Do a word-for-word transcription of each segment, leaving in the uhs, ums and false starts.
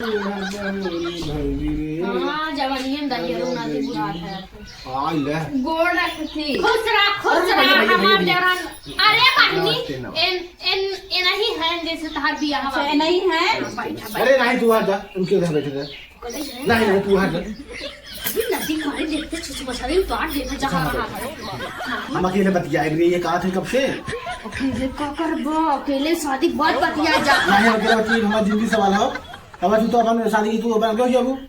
हाँ, जवानिये में दहिया रो नाती बुढ़ा है। आ ले। गोड़ रखती। खुश रह, खुश अरे रह, भैया, भैया, हमार भैया। देवरान। अरे बहनी, नमस्ते, नमस्ते। एन, एन, एनही है जैसे तहार बियाह अच्छा, वाली। एनही है? बैठा, बैठा। अरे नहीं, तू आ जा, उनके उधर बैठे रह। नहीं, नहीं, तू आ जा। अभी नदी पानी देखते छुछ मछली उतार देना चाह रहा है। हम अकेले बतियाए भी ये कहा थे कब से? अकेले का करबो? अकेले शादी बाद बतिया जा। नहीं, अकेले बतियाए, हमारी जिंदगी सवाल हो। अब तू तो अपन शादी की, तू अपन क्यों जाबू?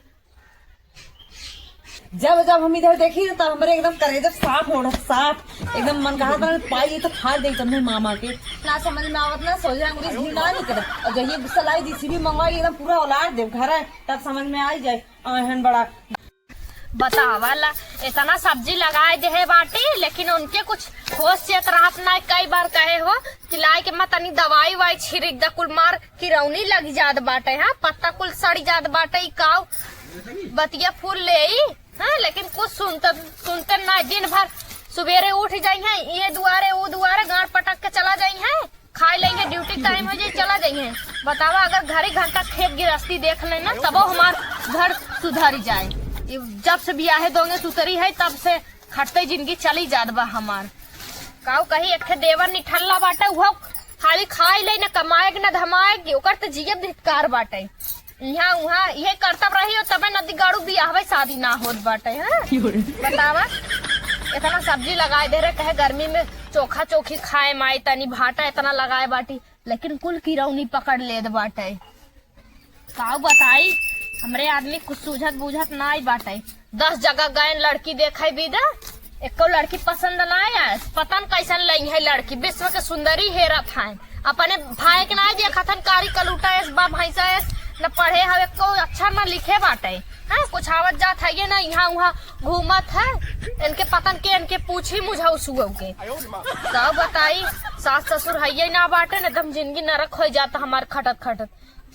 जब, जब हम इधर देखी, तब हमरे एकदम करेजा साफ होना, साफ। एकदम मन कहा था, पाई तो फाड़ दे तुमने मामा के। ना समझ में आवत ना, सोच रहा, मुझे घी ना निकले। और जब ये गुस्सा लाई, जीसीबी मंगवाई, एकदम पूरा उलार दे घर है, तब समझ में आई जाए। आहन बड़ा। बतावा ला, इतना सब्जी लगाए दे है बाटी, लेकिन उनके कुछ होश चेत रहत ना। कई बार कहे हो कि लाए के मैं तनी दवाई वाई छिड़क द, कुल मार किरौनी लग जात बाटे, हाँ, पत्ता कुल सड़ जात बाटे, ई काऊ बतिया फूल ले ई, हाँ, लेकिन कुछ सुनते, सुनते ना। दिन भर सुबेरे उठ जाई हैं, ये दुआरे, वो दुआरे, गांड पटक के चला जाई हैं, खाई लेंगे, ड्यूटी टाइम हो जाए, चला जाई हैं। बतावा, अगर घड़ी घंटा खेत गिरस्ती देख लेना, तबो हमार घर सुधर जाए। ये जब से बियाहे दोंगे सुतरी है, तब से खटते जिंदगी चली जात बा हमार। काऊ कही, एक ठे देवर निठल्ला बाटे, उहो खाली खाई ले, न कमाएग, न धमाएग, ओकर त जियब धिक्कार बाटे। इहाँ उहाँ इहे करतब रही हो, तबे नदी गाड़ू बियाहवे शादी ना होत बाटे, हैं? बतावा, इतना सब्जी लगाए दे रहे, कहे गर्मी में चोखा चोखी खाए माई, तनी भाटा इतना लगाए बाटी, लेकिन कुल किरौनी पकड़ लेत बाटे। काऊ बताई, हमरे आदमी कुछ सूझत बूझत नाई बाटे। दस जगह गए लड़की देखे बिदा, एको लड़की पसंद नाई आए। पता न कैसन लई है लड़की, विश्व के सुंदरी हेरत हैं। अपने भाई के नाई देखत हन, कारी कलूटा एस बा भैंसा एस, न पढ़े हवे, एको अक्षर न लिखे बाटे। हाँ, कुछ आवत जात है ये ना, इहाँ उहाँ घूमत है। इनके पतन के, इनके पूछी मुझे उस के। काऊ बताई, सास ससुर है ये ना बाटे, न एकदम जिंदगी नरक हो जाता हमार खटत खटत।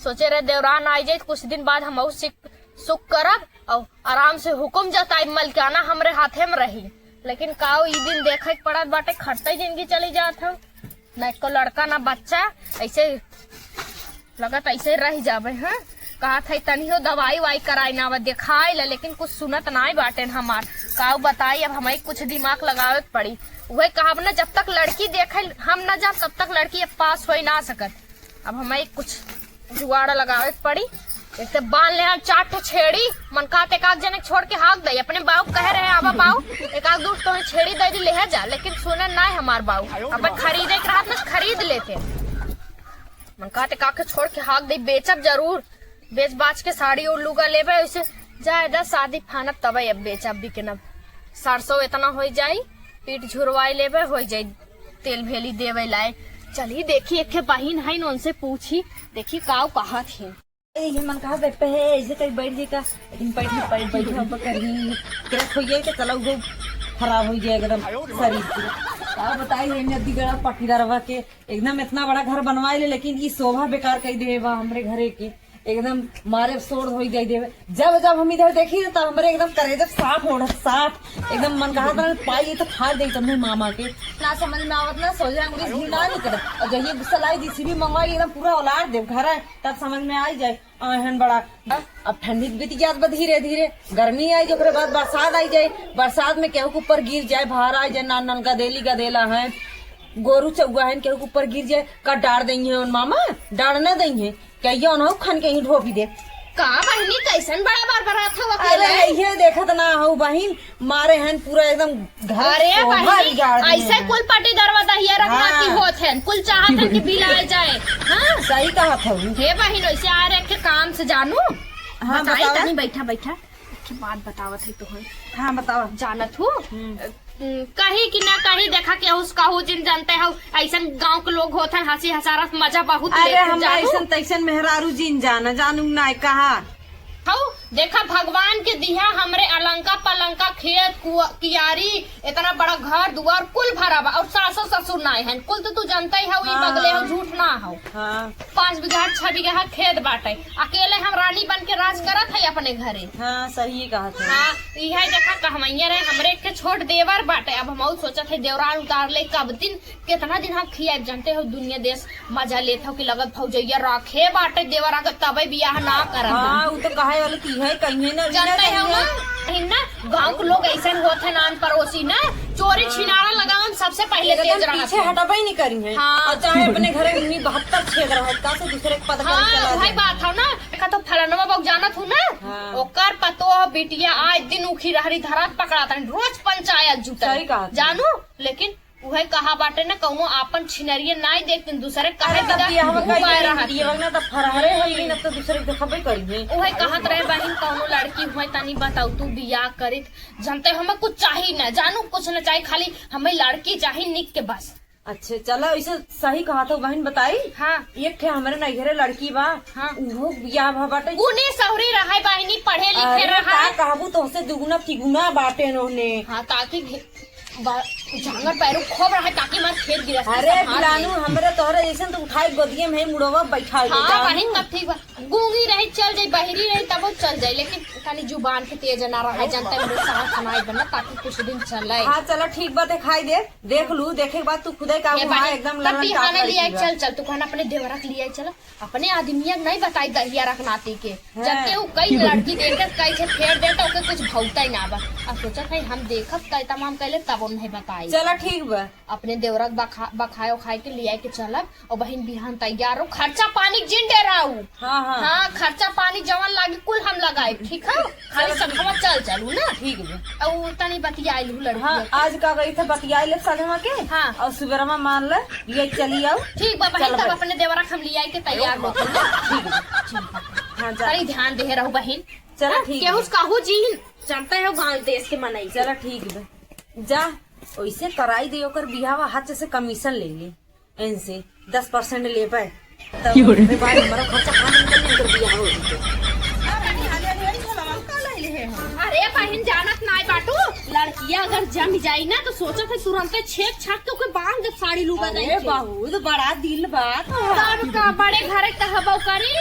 सोचे रहे देवरान आई जाई, कुछ दिन बाद हम अउ सिक-, सुख करब और आराम से हुकुम जताई, मलकाना हमरे हाथे में रही। लेकिन काऊ ई दिन देखे के पड़त बाटे, खटते जिंदगी चली जात हो, न एको लड़का न बच्चा, ऐसे लगत ऐसे रह जाबे। हाँ, कहा था तनियो दवाई वाई कराई ना, अब देखाई ला, लेकिन कुछ सुनत नाई बाटे हमार। काऊ बताई, अब हमें कुछ दिमाग लगावे के पड़ी। वही कहब ना, जब तक लड़की देखे हम ना जाब, तब तक लड़की अब पास होई ना सकत। अब हमें कुछ जुगाड़ लगावे के पड़ी। एक तो बांध ले हम चार ठो छेड़ी, मन कहत एकाध जने छोड़ के हाक दे। अपने बाऊ कहे रहे, "आवा बाऊ, एकाध दू ठो छेड़ी दे दी, लेहे जा," लेकिन सुने ना हमार बाऊ। अपन खरीदे के रहत ना, खरीद लेते। मन कहत एकाध के छोड़ के हाक दे, बेचब जरूर, बेच बाच के साड़ी और लुगा लेबे, उसे जाए दा शादी फानब, तबे अब बेचब बिकनब। सरसों इतना हो जाई, पीठ झुरवाई लेबे, हो जाई तेल भेली देवे लाए। चली देखी, एक ठे बहिन है न, उनसे पूछी, देखी काऊ कहत ही। ये मन कहा बैठे है, ऐसे कहीं बैठ जी का, लेकिन बैठ नहीं, बैठ, बैठ, हम कहीं किरत हो गई तो चला उगो खराब हो गया एकदम शरीर पूरा। का बताई, ये नदी गड़ा पटीदारवा के एकदम इतना बड़ा घर बनवाए ले, लेकिन ई शोभा बेकार कर दे बा हमरे घरे के। एकदम मारे शोर होई जाई देवे। जब, जब हम इधर देखी, तब हमरे एकदम करेजा साफ होना, साफ। एकदम मन कहा था, "पाई, ये तो फाड़ दे तुमने मामा के।" ना समझ में आवत ना, सोच रहा, मुझे घी ना निकले। और जब ये गुस्सा लाई, जीसीबी मंगवाई, एकदम पूरा उलार दे घर है, तब समझ में आई जाए। आहन बड़ा। अब ठंडी बीत जात बा धीरे, धीरे गर्मी आई, ओकरे बाद बरसात आई जाए। बरसात में केहू के ऊपर गिर जाए, भार आ जाए, नान नान गदेली गदेला है, गोरू चौगा है, केहू के ऊपर गिर जाए, का डार देंगे उन मामा? डार न देंगे। कहियो ना खन के ही ढोपी दे। का बहिनी, कैसन बड़ा बरबरात हो अकेले? अरे, ये देखत ना हो बहिन, मारे हन पूरा एकदम घर अरे शोभा बहिनी, बिगाड़ दिए ऐसे हैं। कुल पट्टी दरवाजा हिया रखना हाँ। की होत है, कुल चाहत है कि बिलाए जाए। हाँ? सही कहत हूँ। हे बहिन, ऐसे आ रहे के काम से जानू। हाँ, बताई बतावा। तनी, बैठा, बैठा। एक बात बतावत है तोहन। हाँ, बतावा। जानत हूँ? हम्म। उम, कहीं कि ना कहीं देखा के उसका हो जिन जानते हो, ऐसन गांव के लोग होत हैं, हंसी हंसारत मजा बहुत अरे, लेत हम जानू। ऐसन तैसन मेहरारू जिन जाना, जानू ना कहा। हऊ, देखा, भगवान के दिहा हमरे अलंका पलंका, खेत कुआ-, कियारी, इतना बड़ा घर दुआर कुल भरा बा, और सासो ससुर नाय हन। कुल तो तू जानते ही हो, ई हाँ, बगले हो, हाँ। झूठ ना हो। हाँ। पाँच बीघा, छह बीघा खेत बाटे, अकेले हम रानी बन के राज करत है अपने घरे। हाँ, सही कहत है। हाँ, इहे देखा, कहवैया रहे, हमरे एक छोट देवर बाटे। अब हम सोचत है, देवरान उतार ले, कब दिन, कितना दिन हम खियाब, जानते हो, दुनिया देश मजा लेत हो कि लगत भौजैया राखे बाटे, देवर आके तबे बियाह ना करत। हाँ, उ तो कहे वाली ती है, कहिए ना, जानते हो ना, कहिए। ना, गाँव के लोग ऐसन होत है, नान पड़ोसी ना, चोरी हाँ। छिनारा लगावन सबसे पहले एकदम तेज रहत पीछे है। हटबे नहीं करी है। हाँ। और चाहे अपने घरे उन्हीं बहत्तर छेद रहे, का से दूसरे के पता हाँ, चला भाई जाए। बात हो ना, देखा तो फलनवा बाबू जानत हूँ ना, हाँ। ओकर पतोह बिटिया आए दिन उखी रहरी धरात पकड़ात हन, रोज पंचायत जुटल। सही कहा तू। जानू, लेकिन उहे कहा बाटे ना, कौनो आपन छिनरिये नाई देखतिन, दूसरे काहे अरे, तब बिदा बियाह में उपाय कइले रहत बियाह है। में ना, तब फरहरे होई, ना तो दूसरे के देखबे करी है। उहे कहत रहे, "बहिन, कौनो लड़की हुए तनी बताऊ, तू बियाह करित, जानते हमें कुछ चाही ना, जानू कुछ ना चाही, खाली हमें लड़की चाही निक के बस।" अच्छे, चला, इसे सही कहा तो बहिन बताई। हाँ। एक ठे हमरे नैहरे लड़की बा, हाँ। उहो बियाह भा बाटे। गुनी सहुरी रहे बहिनी, पढ़े लिखे अरे, रहे। का कहबू, तोहसे दुगुना तिगुना बाटे नोहने। हाँ, ताकि घे-, बा-, झांगर पैरू खूब रहे, ताकि मार खेत गिरस्ती अरे, संभाल ले। बिलानू, हमरे तोहरे जैसन तो उठाई गोदिये में मुड़वा बैठा ले, हाँ, जानू। बहिन, तब ठीक बा। गूंगी रही, चल जाई, बहिरी रही, तबो चल जाई, लेकिन तनी जुबान के तेज ना रहे, जानते हम लोग साथ सुनाई बना, ताकि कुछ दिन चले। हाँ, चला, ठीक बा, देखाई दे। देख लू, देखे के बाद तू खुदे का ए वहाँ भाई, एकदम तब ललन बिहाने टाप लिया, लड़की बा। चल, चल, तू कहना अपने देवरा के लिया, चल, अपने आदमिया के नहीं बताई दहिया रख नाती के। हाँ। जब के ऊ कई लड़की देखे, कई से फेर दे, तो ओके कुछ भौता ही ना बा। अब सोचत है, हम देखब, कई तमाम कैले, तब हम नहीं बताई। चला, ठीक बा। अपने देवरा के बखा-, बखाए उखाए के लिया के चलब, और बहिन बिहान तैयार हो, खर्चा पानी जिन डे रहू। हाँ, हाँ। हाँ, खर्चा पानी जवन लागी कुल हम लगाई, ठीक है? खाली चलो, ठीक। संगवा चल चलू ना। ठीक बा। और तनी बतियाई लू लड़की हाँ, के। आज का गई थे बतियाई ले संगवा के। हाँ। और सुबेरवा मान ले, ये चली आओ। ठीक बा बहिन, चलो तब भाई। अपने देवरा के हम लियाई के तैयार होते ना। ठीक बा। ठीक बा। हाँ, जा। तनी ध्यान दे रहू बहिन। चलो, हाँ, ठीक केहू बा। से कहू जी, जानते हो गाँव देश के मनई। चलो, ठीक बा। जा, ओइसे कराई दे ओकर बियाहवा, हाथ से कमीशन ले ले। इनसे दस परसेंट लेबे, तब की हो रे? ओकरे बाद हमारा खर्चा पानी निकल, निकल दिया हो। अरे बहिन, जानत नाय बाटू, लड़किया अगर जम जाई ना, तो सोचत है तुरंते छेक छाक के ओके बांध दे साड़ी लुगा अरे दे के। बहुत बड़ा दिल बा तोहार। तब का बड़े घरे कहबो करी,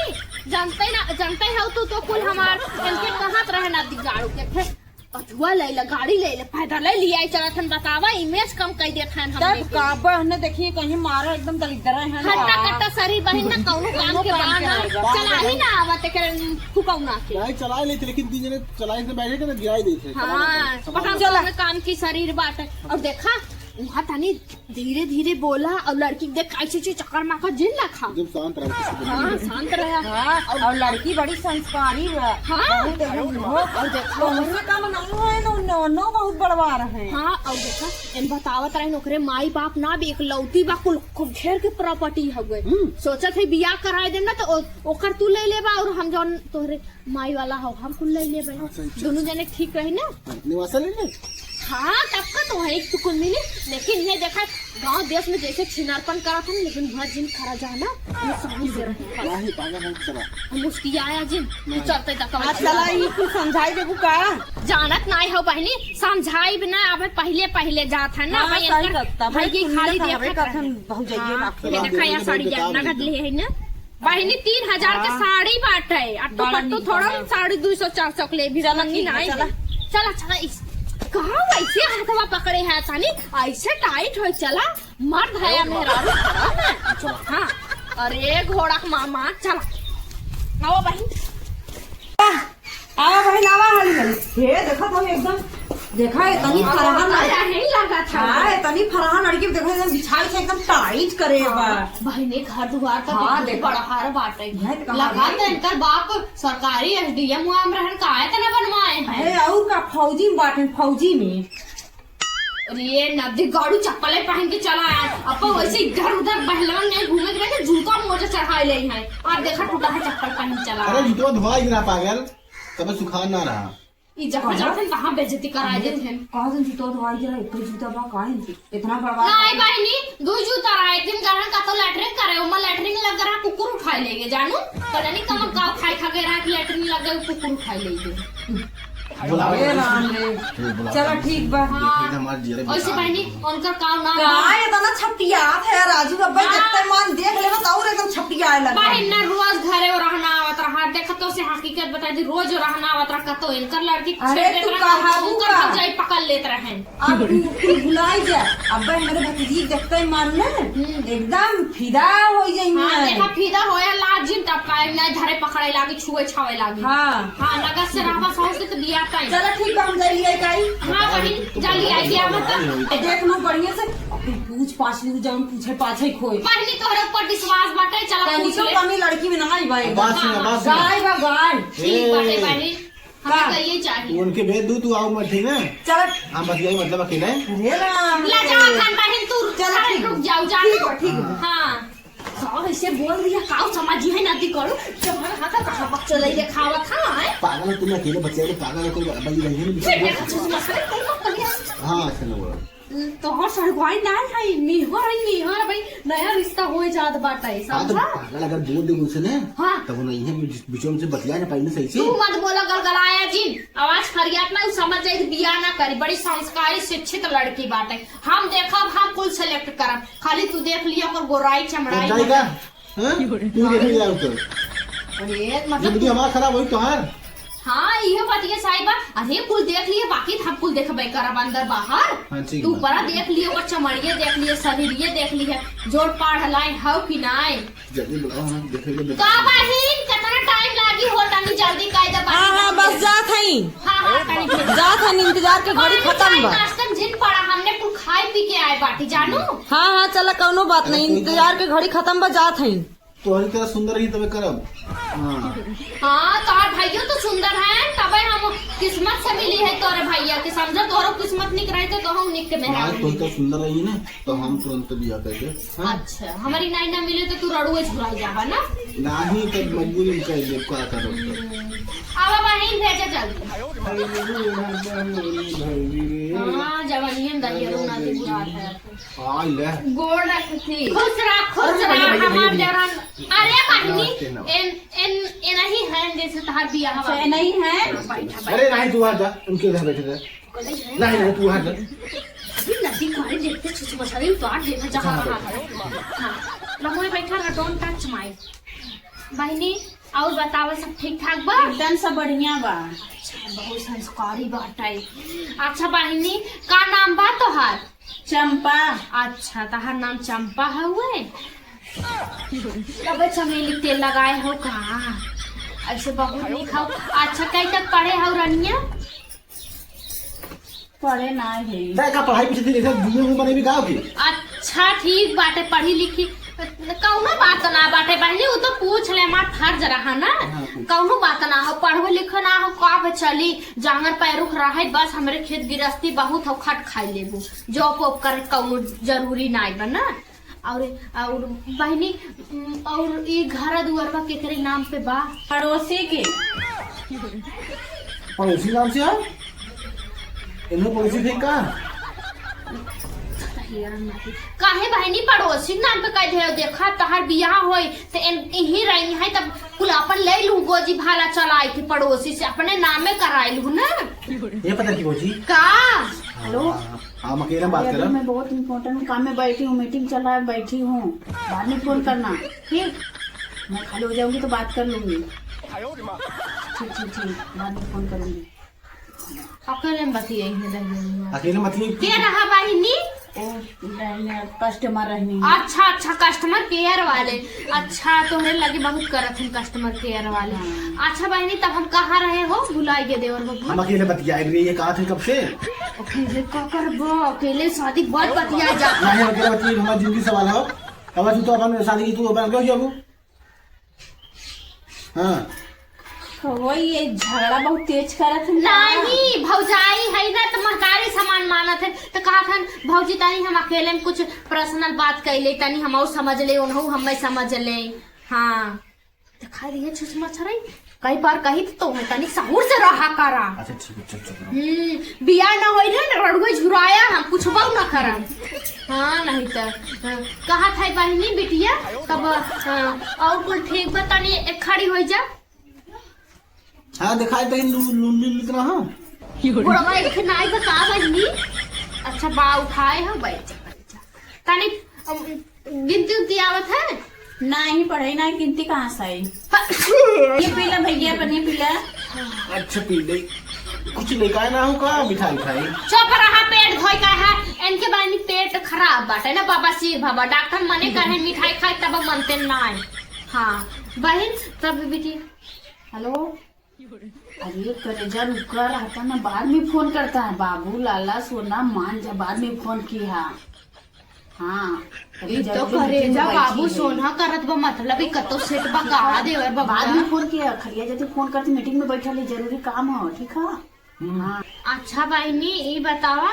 जानते ना, जानते हो तू तो कुल हमार इनके कहत रहे ना दिगाड़ू के। फिर अथुआ ले ले, गाड़ी ले ले, पैदल ले लिया चलत हन, बतावा, इमेज कम कई देत हन हमने तब के। का बहन देखिए, कहीं मारा एकदम दलिद्दर है ना। हट्टा कट्टा शरीर बहिन ना, कौनो काम कौनो के काम बान के ना। ना। चला ही ना आवत के फुकौना के। नहीं, चला ही लेते, लेकिन तीन जने चला ही से बैठे के ना, गिराई देते। हाँ, समझ में पता चला। कौन काम की शरीर बात है। और देखा, वहाँ तनी धीरे धीरे बोला और लड़की के देख कैसे चीज चक्कर मार कर जिन रखा। एकदम शांत रहा, कुछ बोले हाँ, नहीं। शांत रहा। हाँ, और लड़की बड़ी संस्कारी बा। हाँ। बहुत एकदम हो, और देखो, उनसे का बनाऊं है ना, उन्नो, उन्नो बहुत बड़वा रहे। हाँ, और देखो, इन बतावत रहे, ओकरे माई बाप ना भी एकलौती बा, कुल खूब ढेर के प्रॉपर्टी हवे। हम्म। सोचत है बियाह कराए देम ना, तो ओ-, ओकर तू ले लेबा और हम जौन तोहरे माई वाला हो, हम कुल ले लेबे। हाँ, सही, सही। दोनों जने ठीक रही ना। हाँ, निवासा ले ले। हाँ, तब का तो है, एक तो कुल मिली, लेकिन ये देखा, गांव देश में जैसे छिनारपन करत हन, लेकिन वहाँ जिन खरा जाना, वो सही से रहे। नहीं, पागल है, चला। हम उसकी आया जिन, नहीं। चलते तक हाँ, चला, ये कुछ समझाई देबू का? जानत नाय हो बहिनी, समझाई भी ना, अबे पहिले पहिले जात है ना, हाँ, भाई, सही इनकर बात, तब भाई की कुल खाली मिलत हवे देखत कथन रहे। बहुत जाइए हाँ, बाप ये रे। देखा, यहाँ साड़ी बता जरना दे। घटले है ना। बहिनी, तीन हजार के हाँ। साड़ी बाटे, अट्टू बड़ा पट्टू नीक थोड़ा बा। साड़ी दुई सौ चार सौ के ले भी चला, बहिनी ठीक बा, नाई चला। है। चला, चला, इस, कहाँ वैसे हाथवा पकड़े है तानी, ऐसे टाइट हो, चला, मर्द है या मेहरारू, चला ना। चला। हाँ, अरे घोड़ा के मामा, चला, आओ बहिन। आवा बहिन, आवा, हाली हाली। हे, देखा था एकदम, देखा, इतनी फरहन लड़-, यही लगा था। हाँ, इतनी फरहन लड़की, देखा, एकदम बिछाई से एकदम टाइट करे बा। हाँ, बहिनी, घर दुआर का हाँ, देखो, देखो। बड़ा हार बाटे। यह तो कहा लगा है। तो इनकर बाप सरकारी एसडीएम हुआ में रहन, काहे तना बनवाए हैं? अरे, और का, फौजी में बाटे, फौजी में। अरे, ये नदी गाड़ू चप्पलें पहन के चला आया। अब वैसे इधर उधर बहलवन नहीं घूमे के रहे, जूता मोजा चढ़ाए ले हैं। और देखा, टूटा है चप्पल पहन के चला अरे, आया। जूतवा धोआ गिरा पागल। तबे सुखान ना रहा। ई जहाँ जात हन, तहाँ बेइज्जती कराए देत हन। कहाँ से जूता धोवाई गिरा, एक तो जूता बा, काहे इतना बड़ा बात नाई है? बहिनी, दो जूता रहा, एक दिन गरहन का तो लैट्रिन करे, ओमा लैट्रिन लग रहा, कुकुर उठाए ले गए, जानू? पता नहीं कहाँ का खाए खा के रहा कि लैट्रिन अगर कुकुर खाई ले दे। बुलाओ। हे राम रे। हे बुलाओ। चला ठीक बा। हाँ। देखो, हमार जीरा वैसे बेकार बहनी, है। उनका काम ना का बा। इतना छपियात है राजू, अब्बे हाँ। देखते मान देख लेना तो और एकदम छपियाए लगे। बहन ना रोज घरे वो रहना आवत रहा, देखतो से हकीकत बता दी, रोज वो रहना आवत रहा, कतो इनकर लड़की अरे छेड़ देत तू रहा, कहाबू उनकर का? भौजाई पकड़ लेत रहे। अब तू, तू भुलाई जा, अब्बे हमरे भतीजी देखते ही मान ना, हम्म। एकदम फिदा हो जाई हाँ, ना। देखा फिदा होए लाज जिन तब का ना धरे पकड़े लागी, छुए छावे लागी। हाँ। हाँ, नगद से रहबा सौ से तो बिया टाइम। चला ठीक बा, हम जाई लिया काई। हाँ, वही जा लिया गया मतलब। देख लो बढ़िया से, अब तू पूछ पाछ ली, जौन पूछे पाछे खोए। बहनी तोहरे ऊपर विश्वास बाटे, चला तनी पूछ तो ले। कमी लड़की में ना आई भाई। बात सुन, हाँ, बात सुन। गाय बा गाय। ठीक बाटे ए। बहनी। हमें का? तो ये चाहिए। उनके भेज दू, तू आओ मत, ठीक ना? चल। हम बतियाई मतलब अकेले। अरे राम ला रे। जा, खान बहिन, तू चल, अरे ठीक रुक बा। जाओ, जा ठीक तू। बा, ठीक बा। हाँ। का ऐसे बोल दिया, काऊ समझी है ना दी करू, जब हम हाथ कहाँ पक चले देखावत है। पागल है, तुम अकेले बतियाई, पागल है, कोई बड़ी रही है, फिर देखो, चुप मत करे, तुम मत करिए। हाँ, ऐसा ना बोलो। तोहर सरगवाई ना है, निहर है, निहर भाई, नया रिश्ता होए जात बाटे, हाँ, तो समझा? पागल अगर बोल दे उनसे ना, हाँ। तब वो नहीं है, बीच-, बीचों में से बतिया ना पाई ना सही से। तू मत बोला गलगलाया जिन, आवाज फरियात ना, उ समझ जाई, बिया ना करी, बड़ी संस्कारी शिक्षित लड़की बाटे। हम देखब, हम कुल select करब, खाली तू देख लिया ओकर गोराई चमड़ाई। जाएगा? हाँ? तू देख लिया ओकर। अरे, मतलब जिंदगी हमार खराब होई तोहार। हाँ, इहे बतिया सही बा। अरे, कुल देख लिए, बाकी हम कुल देखबे करब अंदर बाहर। हाँ, ठीक तू बा। ऊपरा देख लिए, ओकर चमड़िए देख लिए, शरीरिए देख लिए, जोड़ पाढ़ लाए हौ कि नाय? जल्दी बुलाओ, हम देखेंगे, देखेंगे। का बहिन, कितना टाइम लागी हो, तनी जल्दी कह दे, हाँ, हाँ, बस जात हई। हाँ, हाँ, तनी भेज। जात हई, इंतजार के घड़ी खत्म बा। नाश्ता में जिन पड़ा, हमने कुल खाए पी के आए बाटी, जानू। हाँ, हाँ, चला, कौनो बात नहीं, अरे, कोई इंतजार के घड़ी खत्म बा, जात हई। तोहरी तरह सुंदर रही तबे करब। हाँ। हाँ, तोहर भाइयों तो सुंदर है, तबे हम किस्मत से मिली है तोरे भैया के। समझा, तोहरो किस्मत निक रहे तो तोहू निक के मेहरारू आज तोहरी तरह सुंदर रही ना, तो हम तुरंत बियाह कर दे। हाँ? अच्छा, हमारी नाई ना मिले तो तू रड़ुए झुराई जाबा ना? नाही, तब मजबूरी में कर दे, का करब तब? हम्म। आवा बहिन, भेजा जल्दी। हाँ, जवानियन दहिया रो ना तू बुढ़ा है। हाँ, ले। गोड़ रखती। खुश रह, खुश अरे, रह, भैया, भैया, हमार भैया। जवान। अरे, बहिनी, नमस्ते, नमस्ते। एन, एन, एनही है, जैसे तहार बियाह अच्छा, बा। एनही है? हाँ, बैठा, बैठा। अरे, नहीं, तू आ जा, उनके घर बैठे रह। नहीं, नहीं, तू आ जा। अभी नदी पानी देखते छुछ मछली तो आ देखा जा रहा है। हाँ, लमोए बैठा रहा, don't touch my। बहिनी, और बतावा, सब ठीक ठाक बा? एकदम सब बढ़िया बा। अच्छा, बहुत संस्कारी बाटे। अच्छा बहिनी, का नाम बा तोहार? चंपा। अच्छा, तहार नाम चंपा हउए? तबे चमेली तेल लगाए हो का? ऐसे बहुत निक हो। अच्छा, कई तक पढ़े हो रनिया? पढ़े ना है। तै का पढ़ाई पीछे दिन ऐसे जुए मुंह बने भी गाँव की? अच्छा, ठीक बाटे, पढ़ी लिखी, कौनो बात ना बाटे बहिनी, उ तो पूछ ले, हमार फर्ज रहा ना। हाँ, पूछ। कौनो बात ना हो, पढ़ो लिखो ना हो, का पे चली, जांगर पैरुख रहे, बस हमरे खेत गिरस्ती बहुत हो, खट खाई लेबू, job वॉब करे कौनो जरूरी नाई बा ना। और, और बहिनी, उम, और ई घर दुआरवा केकरे नाम पे बा? पड़ोसी के। पड़ोसी नाम से है? इन्हें पड़ोसी थे का? काहे बहिनी पड़ोसी नाम पे कह दे? देखा, तहार बियाह होई, त इन-, इही रही है, तब कुल अपन ले लू, गोजी भाला चलाई थी पड़ोसी से, अपने नामे कराई लू ना। ये पता की भौजी? का? हेलो? हाँ, हाँ, हम अकेले बात अरे, कर रहे अभी हैं। मैं बहुत important काम में बैठी हूँ, meeting चल रहा है, बैठी हूँ, बाद में phone करना, ठीक? मैं खाली हो जाऊंगी तो बात कर लूंगी। ठीक, ठीक, ठीक, बाद में phone करूंगी। अकेले में बतियाई है दहिया में। अकेले में बतियाई। के रहा बहिनी? ओ, दहिया customer रहनी। अच्छा, अच्छा, customer care वाले। अच्छा, तोहरे लगे बहुत करत हैं customer care वाले। हाँ। अच्छा बहिनी, तब हम कहाँ रहे हो? भुलाई गए देवर बबुआ। हम अकेले बतियाए रही है, कहा थे कब से? अकेले का करबो? अकेले शादी बाद बतिया जा। नहीं, अकेले बतियाए, हमारी जिंदगी सवाल है। अब तू तो अपन शादी की, तू अपन क्यों जाबू? हाँ। तो वही ये झगड़ा बहुत तेज करत है ना। नहीं, भौजाई है ना, तो महतारी समान मानत है, तो कहा था, "भौजी, तनी हम अकेले में कुछ personal बात कर ले, तनी हम और समझ ले, उन्हों हमें समझ ले।" हाँ। दिखा दिए छुछ मच्छर है, कई बार कही तो, तो है, तनी सहूर से रहा करा। अच्छा, ठीक है, चल, चल, चल। हम्म, बियाह ना होई रहे ना, रड़ुए झुराया, हम पूछबो ना करम। हाँ, नहीं तो, हाँ, कहा था बहिनी बिटिया, तब, हाँ, और कुल ठीक बा, तनी एक खड़ी हो जा। का देखाई तही लू-, लुंडी निकला, हाँ? बुढ़वा एक ठे नाई बा का बहिनी? अच्छा बा, उठाए हो, बैठ जा, बैठ जा। तनी, अम, गिनती उनती आवत है? नाही, पढ़ाई नाही, गिनती कहाँ से आई? ये पी ले भैया, पानी पी ले। अच्छा पी ले। कुछ लेके आए ना हो का, मिठाई खाई? चुप रहा, पेट धोए का है, इनके बहिनी पेट खराब बाटे ना, बाबा सिर बाबा, डॉक्टर मने कहे मिठाई खाए तब मनते नाही। हाँ बहिन, तब बेटी। हेलो। अरे करेजा रुका, रहता ना, बाद में फोन करता है। बाबू लाला सोना मान जा, बाद में फोन किया। हाँ, अभी ई तो जल्दी करेजा meeting में बाबू बैठी है। सोना करत बा, मतलब ई कतो सेट बा का देवर बबुआ? बाद में फोन किया, खलिया जल्दी फोन करती, मीटिंग में बैठल है, जरूरी काम हो, ठीक है? हम्म। हाँ। अच्छा बहिनी, ई बतावा,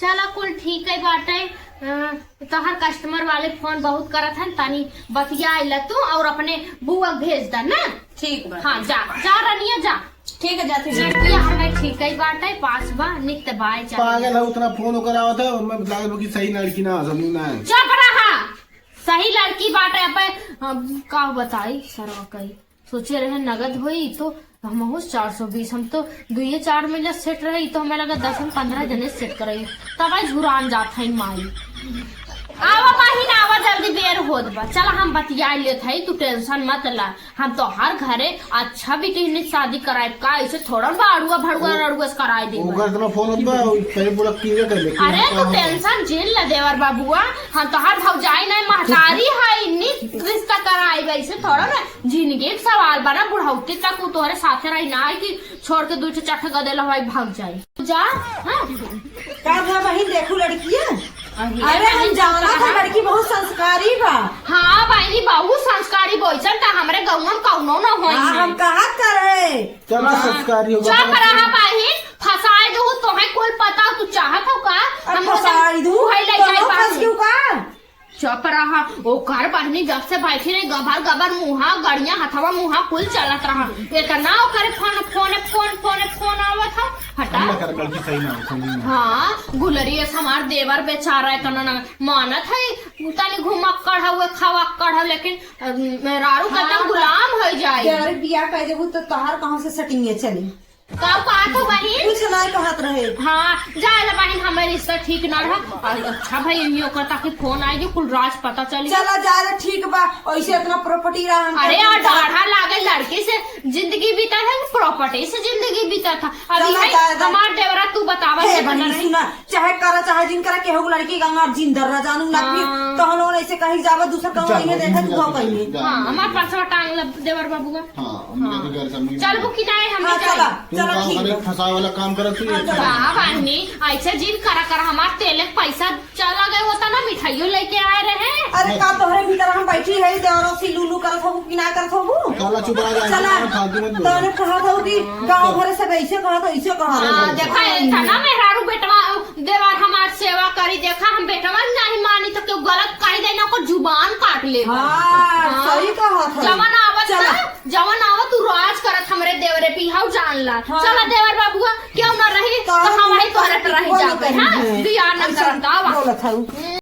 चला कुल ठीक है बाटे। अ, तोहर कस्टमर वाले फोन बहुत करत हन, तनी बतिया आइला तू और अपने बुआ भेज द ना। ठीक बा। हाँ, जा, जा रनिया जा। ठीक है, जाती हूँ। लड़की हमें ठीक ही बाटे, पास बा, नित बाय जा। पागल है, उतना फोन ओकर आवत है, मैं बता दूँ कि सही लड़की ना, समझ ना है। चुप रहा, सही लड़की बाटे। अब हम का बताई सरवा कही, सोचे रहे नगद होई तो हमहू चार सौ बीस, हम तो दुइये चार महीना सेट रहे, तो हमें लगा दस में पन्द्रह जने सेट करई, तब आई झुरान जात है माई। आवा बहिन, आवा, जल्दी बेर होत बा। चला हम बतिया लेत हई, तू टेंशन मत ला। हम तोहार घरे अच्छा बिटिहनिक शादी कराए का, ऐसे थोड़ा बाड़ुआ भड़ुआ रड़ुआ से कराए दे। ओकर इतना फोन होत बा, पहले पूरा clear कर ले। अरे तू टेंशन जिन ले देवर बाबुआ, हम तोहार भौजाई नहीं महतारी है, निक रिश्ता कराए, वैसे थोड़ा ना जिंदगी के सवाल बना, बुढ़ौती तक उ तोहरे साथे रही ना है कि छोड़ के दू ठे चट गदे लहवाई भाग जाई। जा, हाँ। का भा बहिन, देखू लड़किया? अरे, अरे, हम बहिन, जाना था, कहा? लड़की बहुत संस्कारी बा। हाँ, बहिनी, बहुत संस्कारी, बोइसन त हमरे गौवा में कौनो न होई हाँ, है। हम कहा करे। चला, हाँ। संस्कारी हो चुप गया। रहा बहिन, फंसाए दू, तोहे कुल पता, तू चाहत हो का? अब हम फंसाए दू, तू है ले तो जाए लोग फंस बाबू। क्यों का? चुप रहा, ओकर बहिनी जब से बैठी रही, गबर गबर मुहा, गड़िया हथवा मुहा कुल चलत रहा। इतना ओकर फोन, फोन, फोन, फोन, फोन आवत ह, हटा। हम ना करब, लड़की सही ना हो, समझ में। हाँ, गुलरी ऐस हमार देवर बेचारा इतना ना मानत है, तनी घुमक्कड़ हवे, खवक्कड़ हवे, लेकिन, अ, मेहरारू का हाँ, एकदम गुलाम हो जाई। देवर बियाह कर देबू तो तोहार कहाँ से setting चली? का कहत हो बहिन? कुछ नहीं कहत रहे। हाँ, जाए ला बहिन, हमारे रिश्ता ठीक ना रहा। अरे अच्छा भाई, इन्हीं ओकर ताकि फोन आए जो कुल राज पता चली। चला जाए ला, ठीक बा, ऐसे इतना property रहा हमका अरे, और कुछ डाढ़ा लागे लड़की से जिंदगी बीता है, property से जिंदगी बीता था। अभी चला है जाए ला। हमार देवरा, तू बतावा हे कितना बहिन, रही? सुना, चाहे करा चाहे जिन करा, केहू के लड़की का हमार जिंदर रह जानू ना, फिर हाँ। तहन ओन ऐसे कहीं जावा, दूसर कहूँ चल, नहीं देखा, तू जा, कहीं जा। हाँ, हमार परसवा टांग लब देवर बाबुआ। हाँ, हम हाँ। लेके घर चल, चलबू कि नाहीं हमरे हाँ, साथ? चला, तू चला, काम ठीक करे, बा। फंसावे वाला काम करत थी। हाँ, चला। का बहिनी, ऐसे जिन करा कर, हमार तेले के पैसा चला गए होता ना, मिठाइयों लेके आए रहे। अरे, का तोहरे भीतर हम बैठी है, देवरों से लूलू करत होबू कि ना करत होबू? काला चुप रहा, चला। फालतू मत बोल। तोहरे कहत हो कि गाँव भरे सब ऐसे कहत हो, ऐसे कहत हो। हाँ, देखा, ऐसा ना मेहरारू बेटवा देवर हमार सेवा करी, देखा, हम बेटवा नहीं मानी तो क्यों गलत कही दे ना, ओकर जुबान काट ले। हाँ, हाँ। सही कहत है। जवन आवत चला। ना, जवन आवत तू राज करत हमरे देवरे पे, हाउ जान ला। हाँ। चला देवर बाबुआ, क्यों ना रही, तो तो हम हम वही तोहरे पे रह बोली जाबे, करी हाँ? है। बियाह न ऐसा करत आवा। बोलत हऊ।